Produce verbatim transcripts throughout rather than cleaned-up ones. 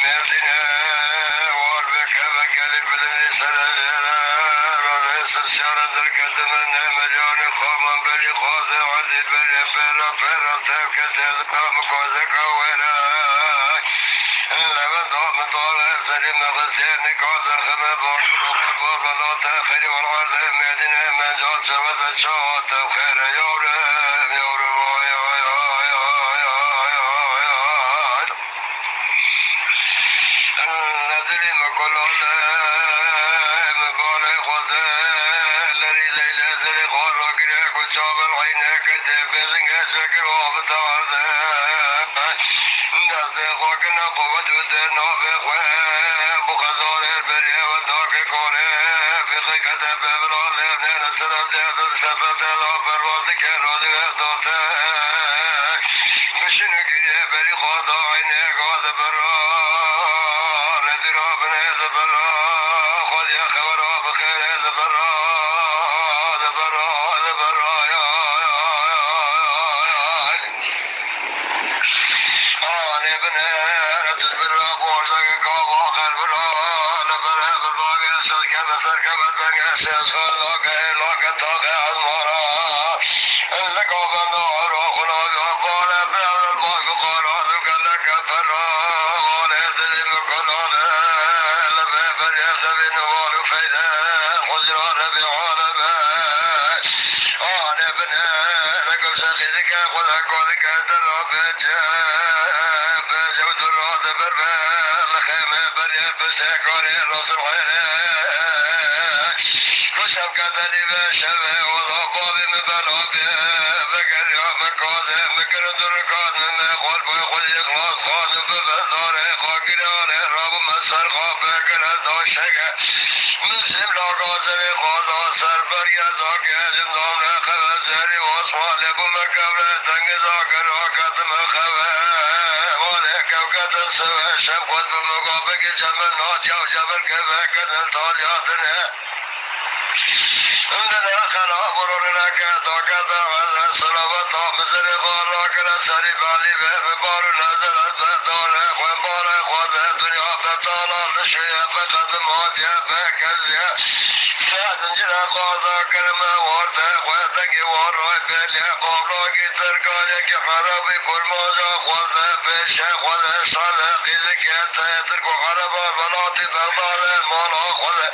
Mêrdîne war bike, vekelî bilindî serevêre, rozê sisya re derketime, ne mecalê xaman berî xwaze, erdî berê pêra pêra tevke tevka min kozeka wêre. Levenda min dare serî me xistê, nika zexime bor bor belate xêrî wan erdê Mêrdîne, mecal çeweze çawa tev xêre yavrim, yavrim, ay, ay, ay. Nezirî min kulale, min balê xweze, lerî leyle zirê xwe ragire, ku çavan eyneke tê bêzing ez vekir wa bite erde. Destê xwe kine qewet û te navê xwe, bu xezarê berê ve dake kore, fêqê kete be bila lêvnê, ne sedef dê dil sepete la perwaz dike, razî ez date. Bişin û girê berî xwe da eynê gaze bera. Redîra binê zibera. Xwediya xebera bi xêrê zibera. Zibera, zibera, ya, ya, ya, ya, ya. Anê binê, tu bira, borda ke kava xer bira. Li bere bilbagê serkeve, serkeve zengê şêş xelake, lake taxe ezmara. Li gavenda ero xulaviya bare, bêrel baz bi qara, zu geleke pera, wane dilî min kulane, li bê berê devî nival û feyde, xuzra rebî aleme. Ane bine, li gul serî dike, xweda ku dike, dera bêce, bêce û dura diber be, li xême berê piştê karê rasil xêre. Ku şevkete nîve şeve, wela bavê min bela bê, vegeriya min kazê, min kirin durikan, min xwal boy xwedî ixlas xan û bi bezdarê xakirê anê rabû min ser xape gire da şege. Min jim la gazerê xwaza ser berge zake, jim damre xeve zerî wasma lê bû min kevre tenge zake raketim xeve. Malê kevketin sive şev xwed bi min gabekê cemin nadiya û cebir keve kedin talya dine. Dine xera burûrine ke dakete xeze silaveta mizirê xwe rakire serî belî ve bi bar û lezer ez dare xwe bare xwaze dinya betala li şûye feqet matiye be keziye. Sê zincire xwaza kirime warte xwe dengê wan ray bêliye bablagî terkanekî xerabî kurmaca xwaze pêşe xwaze şaze qîzike teye tirk û ereba welatî Bexdade mala xwaze.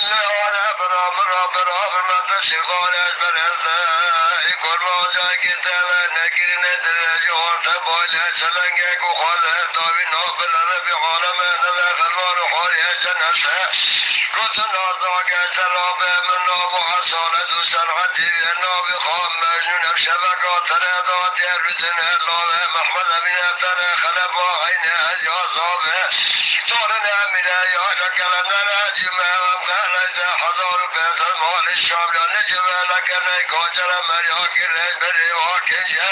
Lê ane bira min ra bira min me tevşîr xale ez berezde. Î kurmancayekî tede nekirîne dirê ji orte bayle çelengek û xwaze dawî nabile rebî aleme nede xelwan û xwariye cenete. Gotin azage terabe min nabo esalet û serhetî vê nabî xam mecnûn ev şeveka tere datiye rûtine lave Mehmed Emîne tere xeleba eyne ez ya zave. Torine Emîne ya kelendere cime em xeleyze hezar û pênc sed malî şam ya ne cime leke ney kaçere merya kirê berê wa kêje.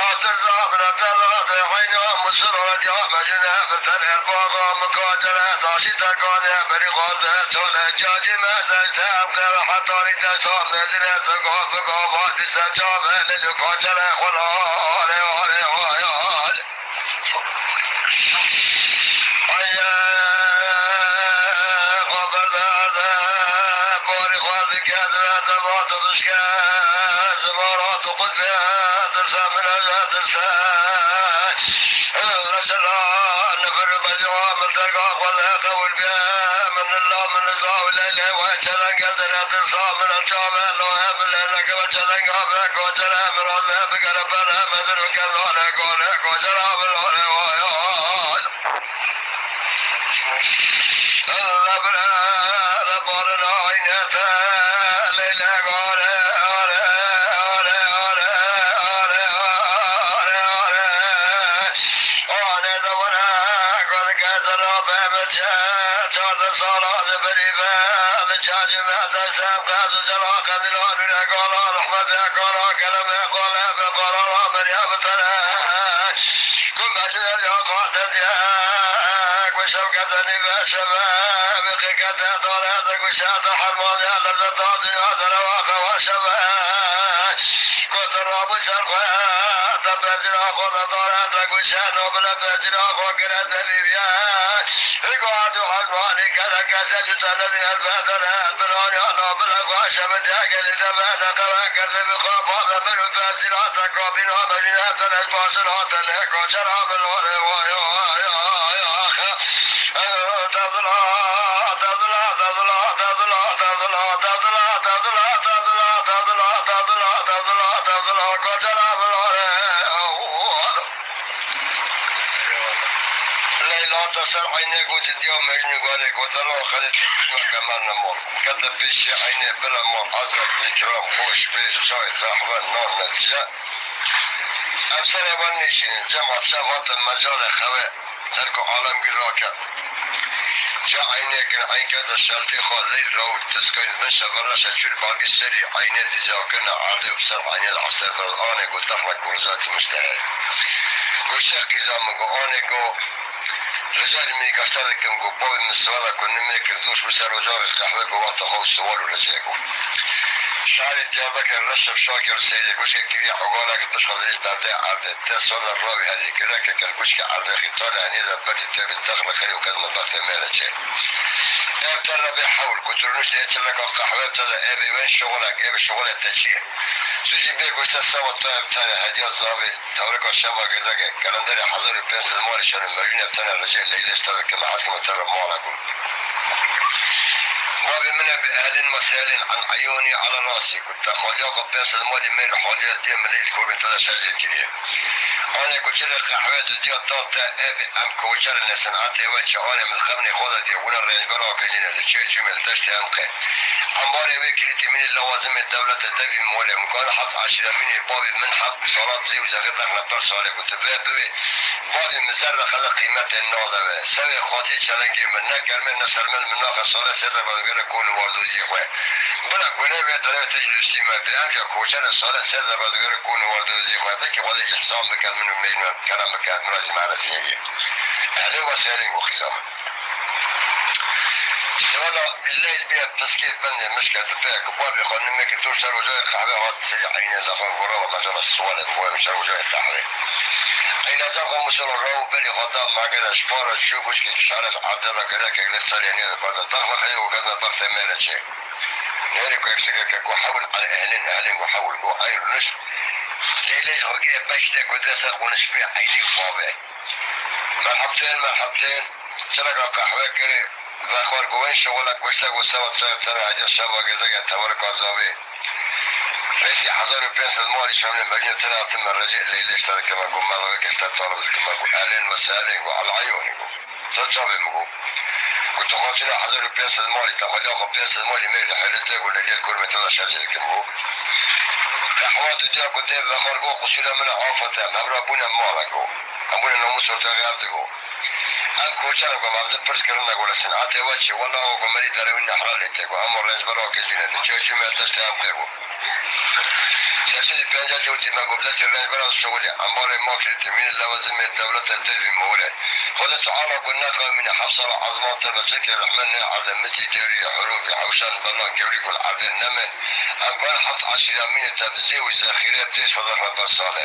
Hatir zabine tela de eyna musura diya mecnûne bi tener baga mukacere taşî terkane berî xwaze tole cacî me derde em kere hetalî desta mezine tega bi gava dîse çave lê lukacere xwe la are are ayal. Aye xwe berderde barî xwe dike dibe deva tu bişke zimara tu qut be dirse min ev e dirse. Leşela nifir bezîwa min derga xwe de qewil bê. Min nila min niza û leylê we çelenge dine dirsa min ev çav e lo e min lê nekeve çelenga be kocere min raze bigere pere mezin û kendane gole kocera min lore wayan. Lebire barina eynete leylek are are are are are are are are. Ane de were kod kerdina be min çe çardeh sala di berî be li çacî me destem qez û cela qendîla nûre gala rehmete gala keleme qale be qarara beriya bi tere. Ku mecnûn ya qate diye ku şewkete nîve şeve bi qêkete dare de ku şehde hermane lerzeta dinya derewa xewa şeve. Gotin rabû ser xwe, te pezira xwe de dare, te guşe nobile pezira xwe kire te bîbiye. Hiko hatu hezmanî kere kese ju te nezî helbetene, bilaniya nobile xwe şebitiye gelî te be, neqebe kese bi xwe babe bin û pezira te kabîna mecîne te neş basin hatene, koçera bilore vay vay vay vay. Leyla te ser eynê gotî diya Mecnû gorê gotelo xelê te kime kemer nemo. Kete pêşî eynê bile mor, ezet, ikram, xweş, pêş, çay, qehwe, nan, netîce. Em serê wan nêşînin, cem hat şev hatin mecalê xewe. Her ku alemgîr raket. Ca eynê kir, eyn kerde şertê xwe leyl rawt, tiskayî bin şevereşa çûr bagî serî, eynê dîza kirine erdê û ser eynê de hester berz anê ku texmek û rizakî muştehe. Ku şex qîza min ku anê ku rica li min gaşta dikim ku bavê min siwada ku nimê kir doş bû ser ocaxê qehwe ku wexta xwe siwal û ricê ku. Şarê Diyarbekir reşef şakir seydê guşkê kiriye ogalek pişt xwe dirêj berdê erdê. Te sola rawî herî gireke kel guşke erdexî tale henî de berdî tevî dexle xey û kes me bextê me re çê. Ev te re bê hewl, ku tu rûniştî ê çileka qehwe te de ê bê wen şixulek, ê bi şixulê te çi ye? Tu jî bê goşte sewa to ev tene hediya zavê, tewrika şeva girdeke, kelenderê hezar û pênc sed malî şer û mejûn ev tene ricê leylêş te de kime eskime te re mala ku. Bavê min e bi ehlên me sêlên an eyûnî ala rasî. Te xaliya xwe pênc sed malî mêr haliye diye milê li komê te de şer jê kiriye. Anê ku çi li qehwê dudiya da te ev em koçer nesin a tê we çi anê min xemnê xwe de diye wina rêncber akecîne li çê cûmê li deştê em qe. Embarê wê kilîtî min ê lewazimê dewlete devî mole min kan heft eşîre min ê bavê min heft salat zê û zexê dex nefer sale ku tu vê bivê bavê min zerre xeze qîmetê nade ve. Sevê xwatî çelengê min ne germê ne sermel min naxe sale sê de bazgere kon û wardoziyê xwe. Bila ku ne vê derê te ji lûstî me bi, em ja koçere sale sê de bazgere kon û wardoziyê xwe. Belkî Xwedê îhsan bike min û mêrme kerem bike, min razî me resînê. Ehlê we sêrên ku xîza min. Sivada leyl bê piskê bendê mişke dipê ku bavê xwe nimê ki dûr ser ocayê qehve hat serî eynê lexan gora ve mecala siwale bi boyê ser ocayê qehve. Eyna zer xwe musolo raw berî xwe da magede şpara çû guşkê kişare ji erdê de gerek egle salê nê de berda daxle xeyê û kedme bextê mêre çê. Nêrê ku eksik ke ku hewil al ehlin ehlin ku hewil ku ay runiş. Leylê ji xwe gire beşte ku dese xwe nişpê eynî bavê. Merhebtên, merhebtên. Çireka qehwe kirê, vexwar ku wen şixulek kuştek û sewa te tera hediya şeva girdeke tewerika zavê. Rêsî hezar û pênc sed malî şemlê mecnê tera hatin me recê leylê işte dikime ku melxek işte talib dikime ku elên me selên ku eleyonî ku. Ser çavê min ku. Ku tu xatîna hezar û pênc sed malî te xaliya xwe pênc sed malî mêr li hêlê te ku leylê kurmê te de şercê dikim ku. Qehwa didiya ku dê vexwar ku qusûra min e afete, em hevra bûne mala ku. Em bûne namûs ortaxê ev digo. Em koçer ku em evde pirs kirine golesin. Atê we çi? Wela o ku merî derewî nehra lê tê ku. Em o rêncber akê jî ne. Li çê jî me tiştê em qê ku. Sesû di pênca cotî me ku bi destê rêncberan şixulê. Em barê ma kirî temînê lewazimê dewlete devî mewre. Xwedê Teala ku neqewimîne heft sala ezman te be çekê rehmet ne erde mitî dewrî hurûbî hewşan belan gewrî ku li erdê neme. Em ku her heft eşîra mînê te bi zê û zexîrê bi têş xwe zexme ber sale.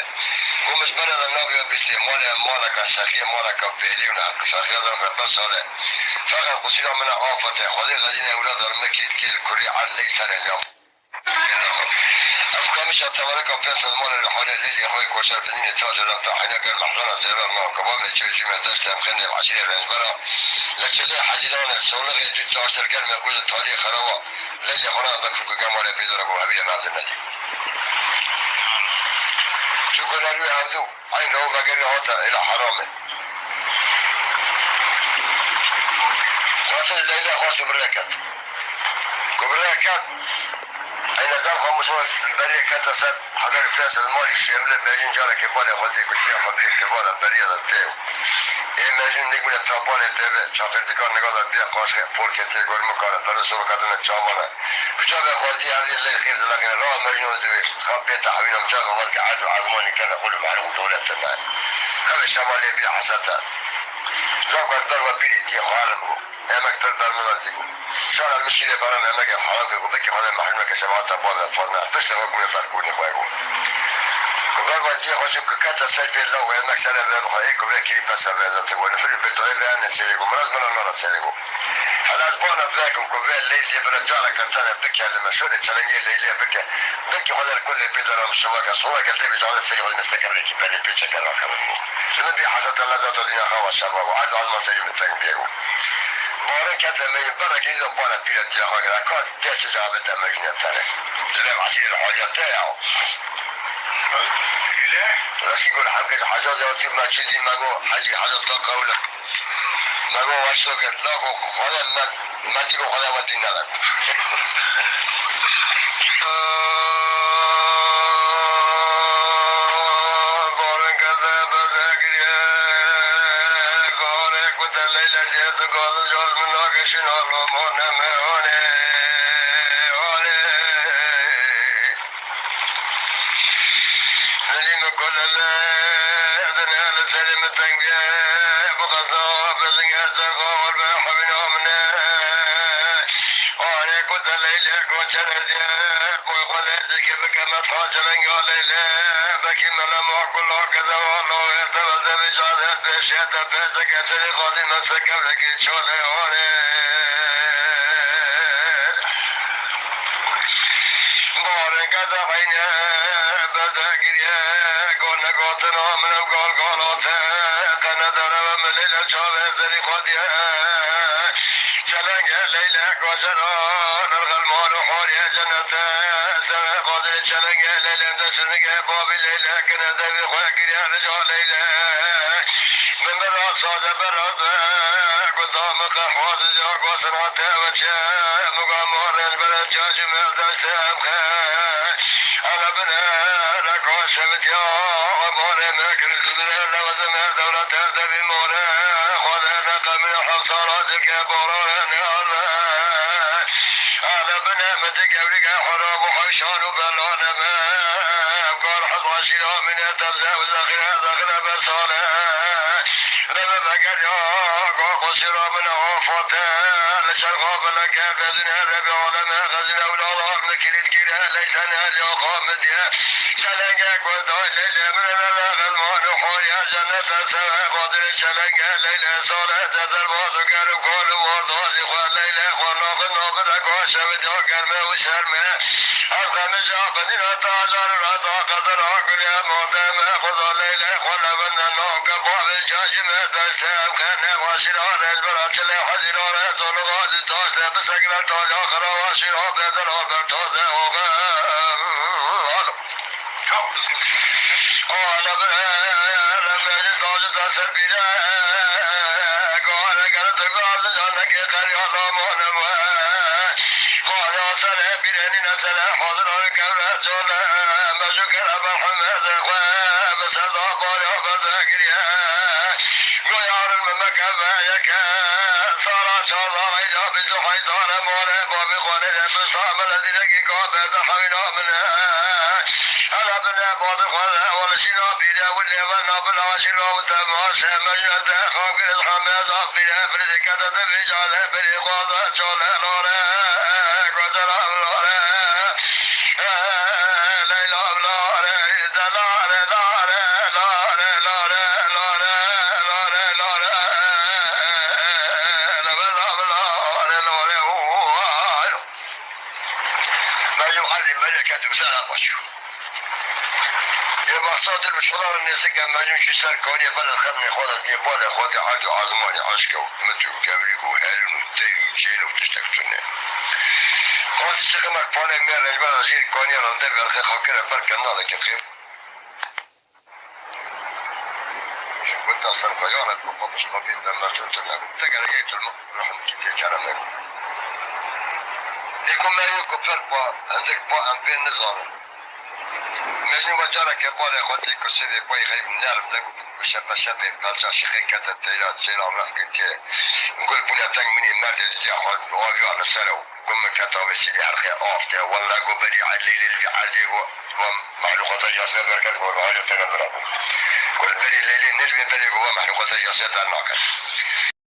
Ku min ji berê de naviya bîstê malê em maleka seqiyê maleka pêlê û ne qifeqiya zexme ber sale. Feqet qusîra min e afete. Xwedê xezîne ewlada min kît kî li kurî erd leyl tenê liya. Ez qemişa tevereka pênc sed malê li holê lêlê xwe koçer bidînê tac û lata heyna ger mehzana zêra nav kebabê çê cûme deşt em xênê eşîrê rêncbera. Leçelê hezîranê solixê dû taşter ger me ku li taliyê xerawa. Leyê xwe ra vekir ku gem were bêdara ku hevî lê mevzin nedî. Tu ku nerû hevdû, eyn rew vegerî hata êla heram e. Xwestin Leyla xwest û bi rê ket. Ku bi rê ket, eyn ezel xwe Musa berê kete ser. Hezar û pênc sed malî Şêmlê Mecnûn carekê balê xwe dê ku diya xwe bê kirvana beriya de tê. Ê Mecnûn nik bûne tapanê tê ve, çaqirdikan niga de bê qaşxê polkê tê gormikane, berê sor katine çavane. Bi çavê xwe dî evdê lê xêr dilaqîne, rawa Mecnûn divê, xab bê tehwîna bi çavê xwe dike erd û ezmanî kene xwe li mehrib û dewlet tine. Xevê şeva lê bî hesete. Zaf ez ber ve pîrê diyê xwe herim bû. Emek pir bermila dî bû. Çar el min şîrê bera me, me ke heram kir, ku bikî xwe de mehrûm neke şefaeta bavê Fatma. Piştê xwe bûne ser kûrnê xwe bû. Ku ber vê diyê xwe çû ku kete ser pê law, wê me serê vê bixwe, ê ku vê kirî pes ser vê zat ku nifir bê doyê vê ne serê ku, miraz min nara serê ku. Hela ez bana vê ku, ku vê Leylê bira careke tene bike li me, şolê çelengê Leylê bike. Bikî xwe der kulê pê de ram şiva ke, şiva ke tê bicade serê xwe me seker ki pere pê çeker rakabin. Şunu bir hazreti Allah zat o dünya hava şaba ku, ard azman serê min teng bîye ku. Baran kete me, bera ki zo bana pîre diya xwe gira, ka Geç cevabı da mecnun tane. Dilem asîr haliyette ya. Öyle. Raşî gol hemkes hacaz ya tüm mecnun dî mego hacî hacaz da kawle. Mego vaşto ke, la go, xwele me, me dî go xwele we dî nalak. Baran kete bezegriye, gare kute Leyla ziyade gazi car min nakeşin alo mane me hane, hane. Dilî min ku li li, din li serê min teng bîye, bi qesda bizingê ser xwe hol be hewîna min e. Anê ku te Leylê ku çerezî ye, boy xwe lê zikê bike metha çelenga Leylê, bekî mele ma kula keze wa lawê te ve devê cadet pêşê te pê zeke serê xadî me se kevrekî çolê anê. Bareke de eyne berde giriye, gol negotina min ev gal galate, qene dereve min lêle çavê zerî xwediye. Çelenge Leyle gojera, nerxel mal û horiye cennete, seve xwedê çelenge Leyle, em de sunige babî Leyle, kine devî xwe giriye rica Leyle. Min bera saze bera be, gulda min qehwa zica, gosina te ve çe, muga ma rêz bere çacî me daşte em xe. Ele bine reka şevit ya, amare me kir zibine, lewazime dewlete devî more, xwede ne qemine hemsara zike barare ne arde. Ele bine mezi gewrike hera bu hevşan û belane me. Kar heza şîra mine tebze û zexire, zexire besale. Lebe veger ya, ga qosîra min afate. Li çerxa beleke bezine Rebî aleme xezine ewladar min kilît gire leytene ya xamidiye. Çelenge ku day leylê min ne de xelman û xoriye cennete seve xatirê çelenge leylê sale ze derbaz û gerim kol û wardazî xwe leylê xwe nabin nabine ku şevit ya germe û serme. Ez xemija bedîna tacar ra da qedira gulê mode me xweza leylê xwe levende navke bavê cacî me deste em xene başîra rejbera çile hezîra re zolga zî taşte bisekre taca xira başîra bedera bertaze oxe. Alo. Ala bire, bire, dajı da ser bire, gare gare de gazı canı ke kar ya la mone me. Xweda sere bire nîne sere hazır ol kevre cole. Meju kere merhemeze xwe, be ser da bar ya be de giriye. Goyarın me mekeve yeke, sara çarda ayda bizu haydare more, babi xwane de pişta me de direki kabe de hawina mine. Hele bine badir xwe de, wale şîna bîre û lêve nabin aşîra û temaşe mecnû de xamgiriz heme zaf bîre, birizê kete de vêcale birî xwe de çole lore, gozera lore. Leyla lore, de lore, lore, lore, lore, lore, lore, lore, lore, lore, lore, lore. Mecnûn erdî meleket û ser hev çû. Ê wexta dil bi şolar nêzîk e, Mecnûn çû ser kaniyê, beled xemnê xwe de dê balê xwe dê erd û ezmanê eşq e û mit û gewrîk û herûn û tey û cêl û tiştek tune. Qasî çiqimek panê mêr rênc bera jêr kaniya re de berxê xwe kire ber kendalekê qêr. Ji gunda ser xwe ya Reb, xwe piştxwe bê, dem mertûn tune. Te gere ê tu li min rehmekî tê kerem e. Lê ku me yê ku pir pa, hindik pa em pê nizanin. Mecnûn ve careke balê xwe tê ku sêvê payî xeyb nerm de ku şepe şepê pelça şixê kete teyra, çêla rehmekî tê. Gul bûne teng minê merdê didiya xwe aviya li ser ew. Ku min keta vê sîlê herxê af de, welle ku berî Leylê li vî erdê ku va mexlûqata yasê derket ku rayê te ne bira bû. Ku li berî Leylê ne li vê berê ku va mexlûqata yasê dernaket.